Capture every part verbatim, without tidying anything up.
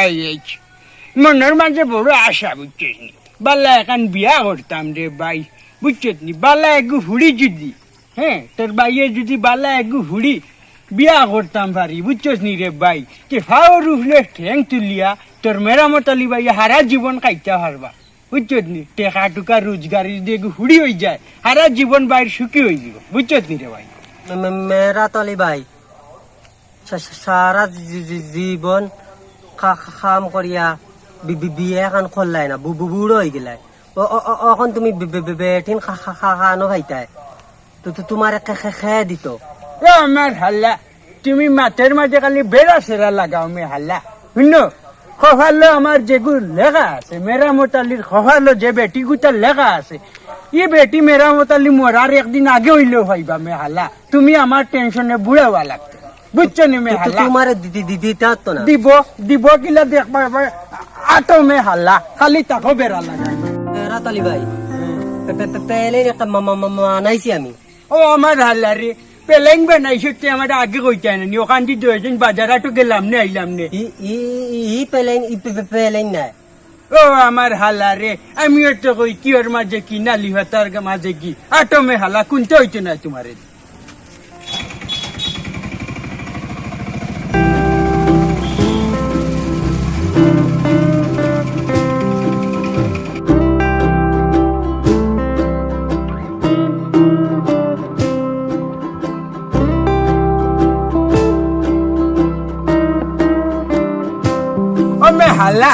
এই, এই, মনর মাঝে বড় আশা, বুঝছস নি? বালা এখান বিয়া করতাম রে ভাই, বুঝছস নি? বালা এগু ফুড়ি যদি, হ্যাঁ, তোর ভাইয়ে যদি বালা এগু ফুড়ি বিয়া করতাম পারি, বুঝছস নি রে ভাই? তে ফাওর উপরে ঠেং তুলিয়া তোর মেরামত আলী ভাইয়ে হারা জীবন খাইতা পারবা, বুঝছস নি? টেকা টুকা রোজগারি যদি এগু ফুড়ি অইযায়, হারা জীবন ভাইর সুখী অইযিবো, বুঝছস নি রে ভাই? মে-, মে-, মেরাত আলী ভাই, সা-, সা-, সারা জী-, জী-, জীবন খা-, খা-, কাম করিয়া বি-, বি-, বিয়া এখান করলায় না, বু-, বু-, বুড়া অইগেলায়। অ-, অ-, অ-, অখন তুমি বে-, বে-, বে-, বেটিন খা-, খা-, খা-, খানো খাইতায়। তো, তো তুমারে খে-, খে-, খে দিত। ও আমার হালা, তুমি মাতের মাঝে খালি বেড়া সেরা লাগাও মে হালা। হুনো, কপালো আমার যেগু লেখা আছে, মেরামত আলীর কপালো যে বেটিগুতা লেখা আছে, ই বেটি মেরামত আলী মরার একদিন আগে অইলেও পাইবা মে হালা। তুমি আমার টেনশনে বুড়া অওয়া লাগতো। বুঝছো নি মে তো, তো হালা? তুমারে দি-, দি-, দি-, দিতে পারতো না। দিব, দিব কিলা দেখবা এবার। আটো মে হালা, খালি তাকো বেড়া লাগাই। এ, রাত আলী ভাই, পে-, পে-, পে-, পেলেইন একটা মা-, মা-, মা-, বানাইছি আমি। ও আমার হালা রে, পেলেইন বানাইছো তে আমার আগে কইতায় না নি, ওখান দি দুইজন বাজার আটো গেলাম নে, আইলাম নে। ই, ই, ই, ই পেলেইন, ই পে-, পে-, পেলেইন নায়। ও আমার হালা রে, আমিও তো কই কিওর মাঝে কি, নালি পাতার মাঝে কি। আটো মে হালা, কুন্তা অইতো না তুমারে। ও মে হালা,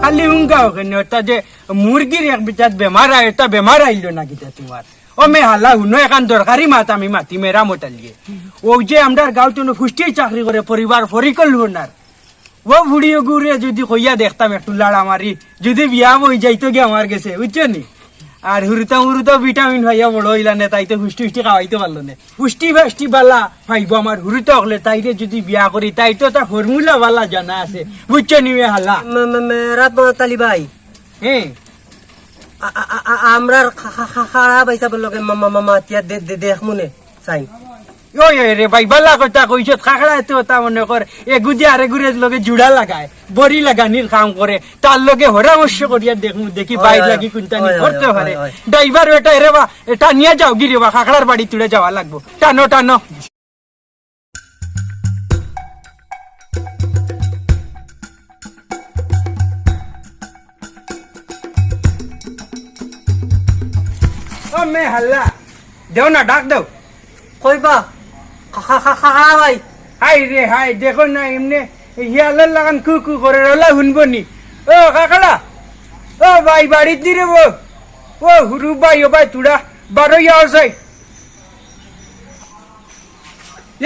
খালি হুঙ্গাও কেনে? ওটা যে মুরগির এক বিটাত বেমার আয়, ওটা বেমার আইলো না কিতা তুমার? ও মে হালা, হুনো, এখান দরকারি মাত আমি মাতি মেরামত আলিয়ে। ও যে আমরার গাঁওত অনো পুষ্টি চাকরি করে, পরিবার পরিকল্পনার। ও ফুড়ি ওগুরে যদি কইয়া দেখতাম একটু লাড়া মারি, যদি বিয়া অই যাইতো গি আমার গেছে, বুঝছো নি? আর হুরুতা মুরুতা ভিটামিন পাইয়া বড় অইলা নে, তাইতে পুষ্টি পুষ্টি খাওয়াইতে পারলো নে। পুষ্টি ফাষ্টি বালা পাইবো আমার হুরুতা অকলে, তাইরে যদি বিয়া করি, তাইর তো একটা ফর্মুলা বালা জানা আছে, বুঝছো নি মে হালা? মে-, মে-, মেরাত আলী ভাই, হ্যাঁ। আ-, আ-, আ-, আ-, আমরার খা-, খা-, খা-, খারাপ হিসাবের লগে মা-, মা-, মা-, মাতিয়া দে-, দে-, দেখমুনে, চাই। ওই, ওই রে ভাই, বালা কথা কইছত, খাকড়া এত কথা মনে কর, এগুদি আরেগুরে লগে জুড়া লাগায়, বড়ি লাগানির কাম করে, তার লগে পরামর্শ করিয়া দেখমু, দেখি ওই, বাইর ওই, লাগি কোনটা নি ওই, ওই, করতে ওই, পারে। ওই, ওই। ড্রাইভার বেটা, এরে বা, এটা নিয়ে যাও গিরে বা, খাকড়ার বাড়ি তুলে যাওয়া লাগবো। টানো, টানো। ও মে হাল্লা, দেও না, ডাক দেও। কইবা? খা, খা, খা, খা, খা, ভাই। হায় রে হায়, দেখো না, এমনে হিয়ালর লাখান কু কু করে, ওলা হুনবো নি? ও কাকালা, ও ভাই, বাড়িত নি রে বো? ও হুরু ভাই, ও ভাই, তুড়া বারো ইয়াও চাই।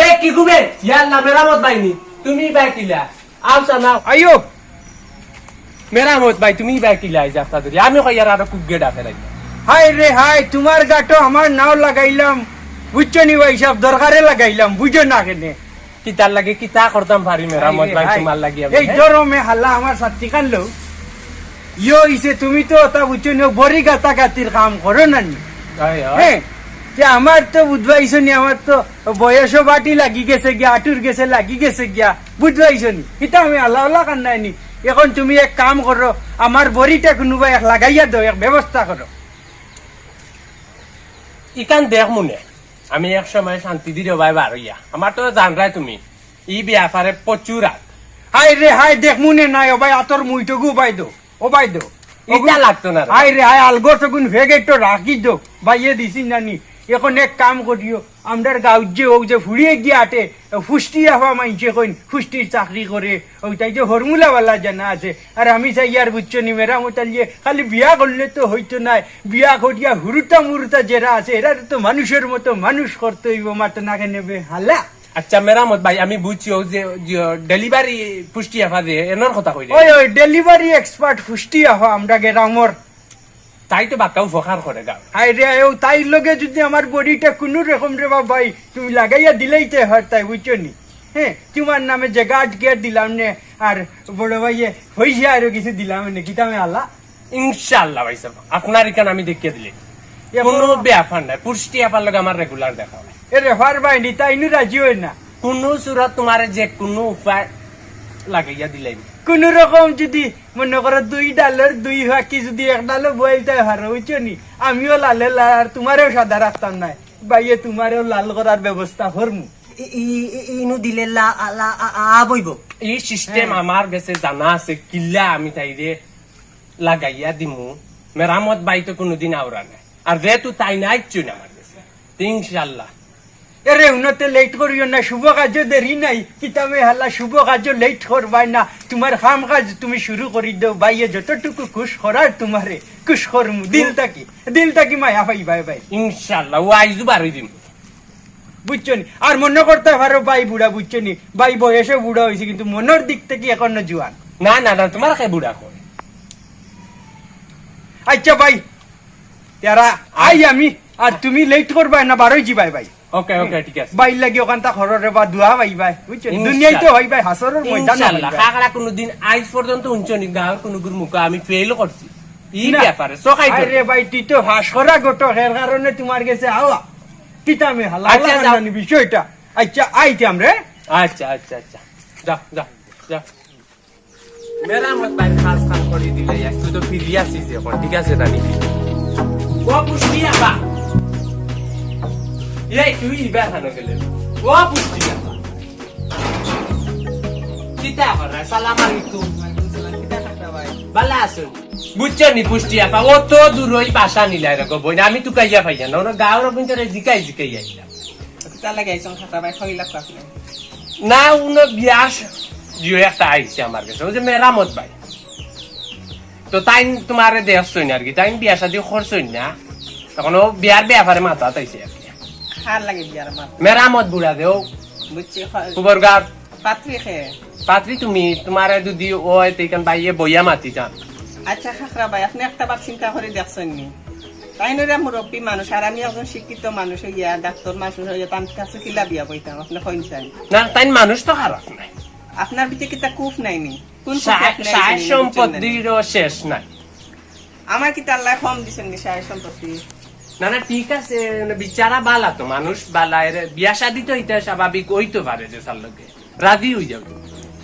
এ, কি কুবে? ইয়াল্লা, মেরামত ভাই নি। তুমি ভাই কিলা? আও, চা নাও। আইও। মেরামত ভাই, তুমি ভাই কিলা আইজ আস্তা ধরি? আমি কই, ইয়ার আরো কুগে ডাকে নাই। হায় রে হায়, তুমার গাটো আমার নাও লাগাইলাম। বুঝছো নি ভাই সাব, দরকারে লাগাইলাম, বুঝো না কেনে? কিতার লাগি, কিতা করতাম পারি মেরামত হায় রে ভাই, হায়। তুমার লাগি আমি, এই হ্যাঁ? ধরো মে হাল্লা আমার সাত্তি কানলো। ইয়ো ইসে, তুমি তো ওটা বুঝছো নি, বড়ি গাতাগাতির কাম করো না নি? হয়, হয়। হ্যাঁ, যে আমার তো বুঝবাইছো নি, আমার তো বয়সও বাটি লাগি গেছে গিয়া, আটুর গেছে লাগি গেছে গিয়া, বুঝবাইছো নি? ইতা আমি আল্লাহ আল্লাহ কান্নায় নি। এখন তুমি এক কাম করো, আমার বড়িটা কুনুবা এক লাগাইয়া দেও, এক ব্যবস্থা করো। ইখান দেখমুনে, আমি এক সময় শান্তি দিরে ভাই বার হইয়া, আমার তো জানরায় তুমি, ই ব্যাপারে প্রচুর আগ। হায় রে হায়, দেখমুনে নাই, ও ভাই, আতর মুইটগু ভাই দো। ও ভাই দো। ইটা লাগতো না রে। হায় রে হায়, আলগর তখন ভেগেট তো রাখি দো। ভাইয়ে দিছি নানি। এখন এক কাম করিও, আমরার গাঁওত যে ও যে ফুড়িয়ে গিয়া আটে, ফুষ্টি আফা মাইনষে কইন, ফুষ্টির চাকরি করে, ওইটাই যে ফর্মুলাওয়ালা জানা আছে। আর আমি চাই আর বুঝছো নি, মেরামত আলিয়ে খালি বিয়া করলে তো হইতো নায়, বিয়া করিয়া হুরুতা মুরুতা যেরা আছে, এরা তো মানুষের মতো মানুষ করতে হইব, মাতো না কেনে বে হালা। আচ্ছা, মেরামত ভাই, আমি বুঝছি, ও যে, যে ডেলিভারি পুষ্টি আফা যে, এনর কথা কইলে। ওই, ওই, ডেলিভারি এক্সপার্ট পুষ্টি আফা, আমরা গেরামর। তাই তো বাক্কা উপকার করে গা। হায় রে, ও তাইর লগে যদি আমার বডিটা কুনু রকম রে বা ভাই, তুমি লাগাইয়া দিলেই তে হয়, তাই বুঝছো নি? হ্যাঁ, তোমার নামে যে গার্ড গিয়ার দিলাম নে, আর বড় ভাইয়ে হইছে আরো কিছু দিলাম নে, কিতা মে হালা? ইনশাআল্লাহ ভাই সাহেব, আপনার ইখান আমি দেখিয়ে দিলে। এ কোনো বড় ব্যাপার নাই, পুষ্টি আফার লগে আমার রেগুলার দেখা হয়। এ রেফার ভাই নি, তাই নু রাজি হয় না। কোনো সুরত তোমারে যে কোনো উপায় লাগাইয়া দিলাই। কুনু রকম যুদি মনো করো দুই ডালর দুই ফাকি যুদি এক ডালো বইলতায় পারো, বুঝছো নি? আমিও লালে লাল আর তুমারেও সাদা রাখতাম নায়। ভাইয়ে তুমারেও লাল করার ব্যবস্থা করমু। ই-, ই-, ই-, ইনু দিলে লা-, আ-, লা-, আ-, আ-, আ বইব। ই সিস্টেম হ্যাঁ। আমার গেছে জানা আছে, কিলা আমি তাইরে লাগাইয়া দিমু। মেরামত ভাই তো কুনুদিন আওরা নায়। আর যেহেতু তাইন আইছইন আমার গেছে, তে ইনশাল্লাহ। এরে হুনো তে লেট করিও না, শুভ কাজো দেরি নাই। কিতা মে হালা শুভ কাজো লেট করবায় না। তুমার কাম কাজ তুমি শুরু করি দেও, ভাইয়ে যতটুকু খুশ করার তুমারে খুশ করমু। দিল থাকি, দিল থাকি মায়া পাইবায় ভাই। ইনশাল্লাহ, ও আইজু বারই দিন। বুঝছো নি? আর মনো করতায় পারো ভাই বুড়া, বুঝছো নি? ভাই বয়সে বুড়া অইছে, কিন্তু মনর দিক থাকি এখনো জুয়ান। না, না, না, তুমার কে বুড়া কয়? আচ্ছা ভাই, তেরা আই আমি, আর তুমি লেট করবায় না, বারই যিবায় ভাই। ওকে, ওকে, ঠিক আছে। ভাইর লাগি অখানতা করো রে বা, দোয়া পাইবায়, বুঝছো? ইনশাল্লাহ। দুনিয়াত তো ভাই ভাই, হাশরর ময়দানো ইনশাল্লাহ, ভাই ভাই। কাকড়া কুনুদিন আইজ পর্যন্ত হুনছো নি, গাঁওর কুনুগুর মুখো আমি ফেইল করছি। ই না। ব্যাপারে, চোখাই তো। আরে ভাই, তুই তো হাস করা ঘটক, এর কারণে তুমার গেছে আওয়া। কিতা মে হালা, আচ্ছা, হালা যাও। কান্দানি বিষয়টা। আচ্ছা, আইতাম রে। আচ্ছা, আচ্ছা, আচ্ছা। যা, যা, যা। মেরামত ভাইর কাজ কাম করি দিলে, একটু তো ফিরি আসি যে এখন, ঠিক আছে, জানি। ও পুষ্টি আপা। এই, তুই ইবার হানো গেলে। ও পুষ্টি আপা। কিতা করা? সালাম আলাইকুম। ওয়ালাইকুম সালাম। কিতা খবর ভাই? ভালা আছো? বুঝছো নি পুষ্টি আপা? ও তো দূর ওই বাসা নিলাই রে গো বইন। আমি তুকাইয়া পাইয়া না। ওরা গাঁওর বইন তোরে জিকাই জিকাই আইলাম। কিতা লাগাইছন খাতা ভাই? কইলা তো আপনি। না, উনো বিয়া স-, জিও একটা আইছে আমার গেছে। ওই যে মেরামত ভাই। তো তাইন তুমারে দেখছইন আর কি। তাইন বিয়া শাদি করছইন না। তখন ও বিয়ার ব্যাপারে মাতাত আইছে আর কি। কার লাগি বিয়ার মাত? মেরামত বুড়া দেও। বুঝছি, খ-, খবর গার। পাত্রী খে? পাত্রী তুমি, তুমারে যুদি অয়, তে ইখান বাইয়ে বইয়া মাতিতাম। আচ্ছা, খাকরা ভাই, আপনি একটা বার চিন্তা করি দেখছইন নি? তাইন অইরা মুরব্বী মানুষ, আর আমি একজন শিক্ষিত মানুষ অইয়া, ডাক্তার মানুষ অইয়া, তান কাছে কিলা বিয়া বইতাম, আপনি কইন চাইন? না, তাইন মানুষ তো খারাপ নায়। আপনার ভিতরে কিতা কুফ নাই নি? কোন কুফ সা-, আপনি সায় আইছেন নি, বুঝছেন না নি? সম্পত্তিরও শেষ নাই। আমার কিতা আল্লায় কম দিছইন নি সায় সম্পত্তি? না, না, ঠিক আছে, মানে, বিচারা বালা তো, মানুষ বালা, এর বিয়া শাদি তো ইতা স্বাভাবিক অইতো পারে যে সার লগে। রাজি অই যাও।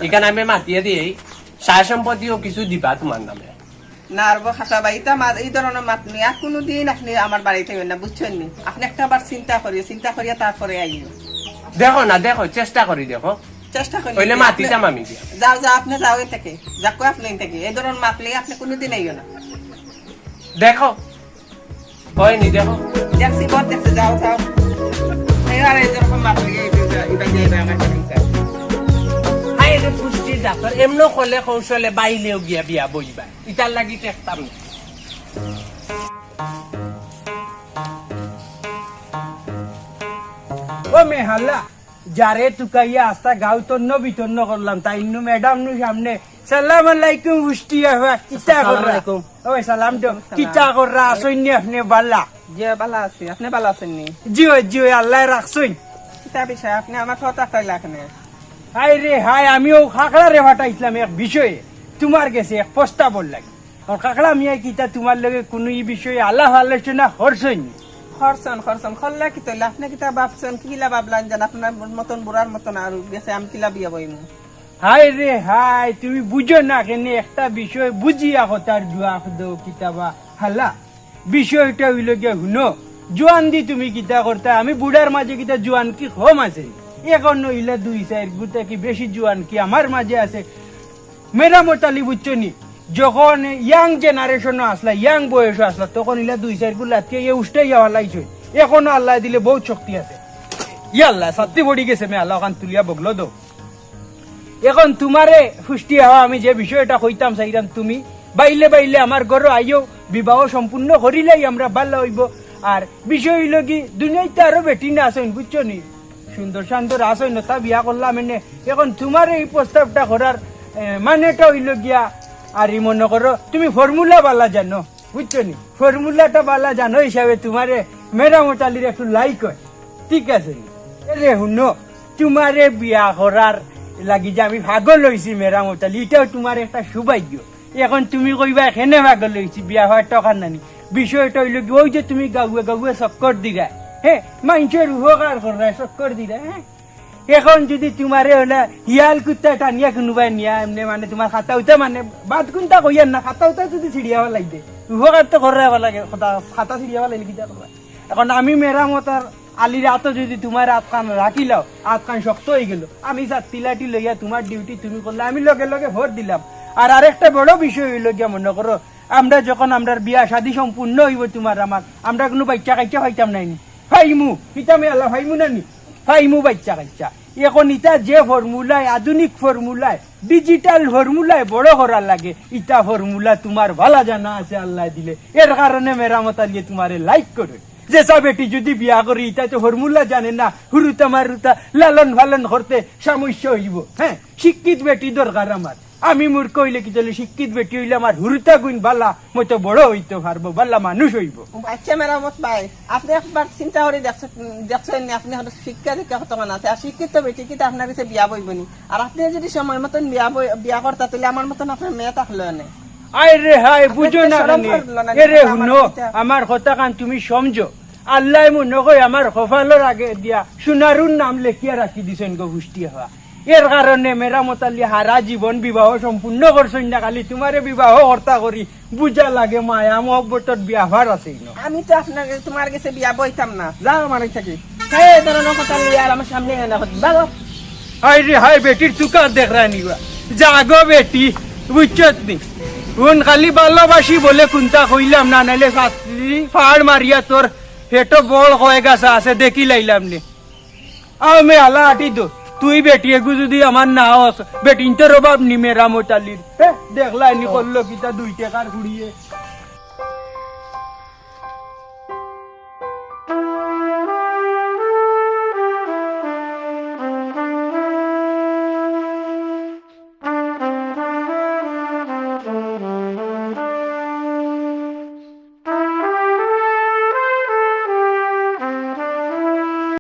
ইখান আমি মাতিয়া দিয়াই, সায় সম্পত্তিও কিছু দিবা তুমার নামে। না, আর বো খাসা ভাই, ইতা মাত, ই ধরনর মাত নি, আর কুনুদিন আপনি আমার বাড়িত আইবেন না, বুঝছইন নি? আপনি একটা বার চিন্তা করিও, চিন্তা করিয়া তারপরে আইও। দেখো না, দেখো, চেষ্টা করি দেখো। চেষ্টা করি অইলে দেখি। মাতিতাম আমি গিয়া। যাও, যাও, আপনি যাও এ থাকি। যাক কই আপনি এ থাকি। এ ধরনর মাত লইয়া আপনি কুনুদিন আইও না। দেখো। অয় নি দেখো। দেখছি, বড় দেখছি, যাও, যাও। এই আর এই যেরকম মাত্র এই যে, যে, এটা দিয়ে এটা আমার কাছে নিতে আসে। হায় রে পুষ্টি ডাক্তার, এমন কলে কৌশলে বাইলেও গিয়া বিয়া বইবা। ইতার লাগি ঠেকতাম না। ও মেহালা, যারে তুকাইয়া আস্তা গাঁও তন্ন বিতন্ন করলাম, তাইন নু ম্যাডাম নু সামনে, "সালাম আলাইকুম, পুষ্টি আফা, কিতা কররা?" আলাইকুম। ওই সালাম দেও, ওয়ালাইকুম সালাম। কিতা কররা? আছইন নি আপনে বালা? জি, বালা আছি। আপনে বালা আছইন নি? জি অয়, জি অয়, আল্লায় রাখছইন। কিতা বিষয়? আপনে আমার কথা কইলা কেনে? হায় রে হায়, আমি অউ খাকড়ারে পাঠাইছলাম এক বিষয়ে, তুমার গেছে এক প্রস্তাবর লাগি। অউ খাকড়া মিয়ায় কিতা তুমার লগে কুনু ই বিষয়ে আলাপ আলোচনা করছইন নি? করছইন, করছইন। করলে কিতা অইলো? আপনে কিতা ভাবছইন? কিলা ভাবলাইন যেন আপনার মতন বুড়ার মতন আর গেছে আমি কিলা বিয়া বইমু? হায় রে হায়, তুমি বুঝো না কেনে একটা বিষয় বুঝিয়া কথার জুয়াফ দেও কিতাবা হালা। বিষয়টা অইলো গিয়া হুনো, জুয়ানদি তুমি কিতা করতা, আমি বুড়ার মাঝে কিতা জুয়ানকি কম আছে? এখন অইলা দুই চাইর গুতা কি বেশি জুয়ানকি আমার মাঝে আছে? মেরামত আলী বুঝছো নি, যখন young generation-ও আসলা, young বয়সও আসলা, তখন ইলা দুই চাইর গুলা আটকে ইয়ে উষ্টাইয়া ফালাইছইন। এখনো আল্লায় দিলে বউত শক্তি আছে। ইয়াল্লা, ছাত্তি পড়ি গেছে, মে আল্লাহ ওখান তুলিয়া বগলো দেও। এখন তুমারে পুষ্টি আফা, আমি যে বিষয়টা কইতাম চাইরাম, তুমি বাইলে বাইলে আমার ঘরো আইও, বিবাহ সম্পূর্ণ করিলাই আমরা ভালা অইবো। আর বিষয় অইলো কি, দুনিয়াইত আরো বেটিন আছইন, বুঝছো নি? সুন্দর সান্দর আছইন, তা বিয়া করলাম এনে। এখন তুমারে ই প্রস্তাবটা করার, এ, মানেটা অইলো গিয়া, আর ই মনো করো, তুমি formula বালা জানো, বুঝছো নি? Formula-টা বালা জানো হিসাবে তুমারে মেরামত আলীর একটু like অয়, ঠিক আছে নি? এরে হুনো, তুমারে বিয়া করার লাগি যে আমি পাগল অইছি মেরামত আলী, ইটাও তুমার একটা সৌভাগ্য। এখন তুমি কইবায় কেনে পাগল অইছি, বিয়া অওয়ার ঠেকা নানি। বিষয়টা অইলো কি, অউ যে তুমি গাউয়ে গাউয়ে চক্কর দিরায়, হে, মাইনষর উপকার কররায়, চক্কর দিরায়, হে? এখন যুদি তুমারে অলা হিয়াল কুত্তায় টানিয়া কুনুবায় নিয়া এমনে মানে তুমার খাতা উতা মানে বাদ কুন্তা কইয়ার না, খাতা উতা যুদি ছিড়িয়া ফালাই দে, উপকার তো করার লাগে, খাতা, খাতা ছিড়িয়া ফালাইলে কিতা করবা? এখন আমি মেরামত আর আলির আতো যুদি তুমার আতখান রাখিলাও, আতখান শক্ত অইগেলো, আমি ছাত্তি লাঠি লইয়া তুমার duty তুমি করলে আমি লগে লগে ভর দিলাম। আর আরেকটা বড় বিষয় অইলো গিয়া মনো করো, আমরা যখন আমরার বিয়া শাদি সম্পূর্ণ অইবো তুমার আমার, আমরা কুনু বাইচ্চা কাইচ্চা পাইতাম নায় নি? পাইমু, কিতা মেলা পাইমু না নি? পাইমু বাইচ্চা কাইচ্চা। এখন ইতা যে formulaয়, আধুনিক formulaয়, digital formulaয় বড় করার লাগে, ইতা formula তুমার ভালা জানা আছে আল্লায় দিলে। এর কারণে মেরামত আলিয়ে তুমারে like করে। যেসা বেটি যুদি বিয়া করি, ইতা তো formula জানে না, হুরুতা মারুতা লালন পালন করতে সমস্যা অইবো। হ্যাঁ, শিক্ষিত বেটি দরকার আমার। আমি মূর্খ অইলে কিতা অইলো, শিক্ষিত বেটি অইলে আমার হুরুতা গুইন ভালা, মতো বড় অইতো পারবো, ভালা মানুষ অইবো। আচ্ছা মেরামত ভাই, আপনে একবার চিন্তা করি দেখছইন, দেখছইন নি, আপনে এখন শিক্ষা দীক্ষা কতখান আছে, আর শিক্ষিত বেটি কিতা আপনার গেছে বিয়া বইবো নি? আর আপনে যুদি সময় মতন বিয়া বই-, বিয়া করতা, তাইলে আমার মতন আপনার মেয়ে থাকলো না। আয় রে হায়, বুঝো না কেনে? এরে হুনো, আমার কথাখান তুমি সমঝো। আল্লায় মনো কয় আমার কপালর আগে দিয়া সোনারুর নাম লেখিয়া রাখি দিছইন গো গুষ্টি হওয়া। এর কারণে মেরামত আলী হারা জীবন বিবাহ সম্পূর্ণ করছইন না, খালি তুমারে বিবাহ করতা করি বুঝা লাগে মায়া মহব্বতর ব্যাপার আছে ইনো। আমি তো আপনার, তুমার গেছে বিয়া বইতাম না। যাও আমার থাকি। এই ধরনের কথা লইয়া আর আমার সামনে এনে কথা। ভাগো। হায় রে হায়, বেটির তুকার দেখরায় নি বা। জাগো বেটি, বুঝছত নি? হুন খালি ভালোবাসি বলে কুন্তা কইলাম না, নাইলে ছাত্তি ফাড় মারিয়া তোর পেটো বড় কয়েক গাছা আছে, দেখি লাইলাম নে। আও মে আলা আটি দো, তুই বেটি এগু যুদি আমার না অস, বেটিন্তর অভাব নি মেরামত আলীর। হে, দেখলায় নি করলো কিতা দুই টেকার কুড়িয়ে।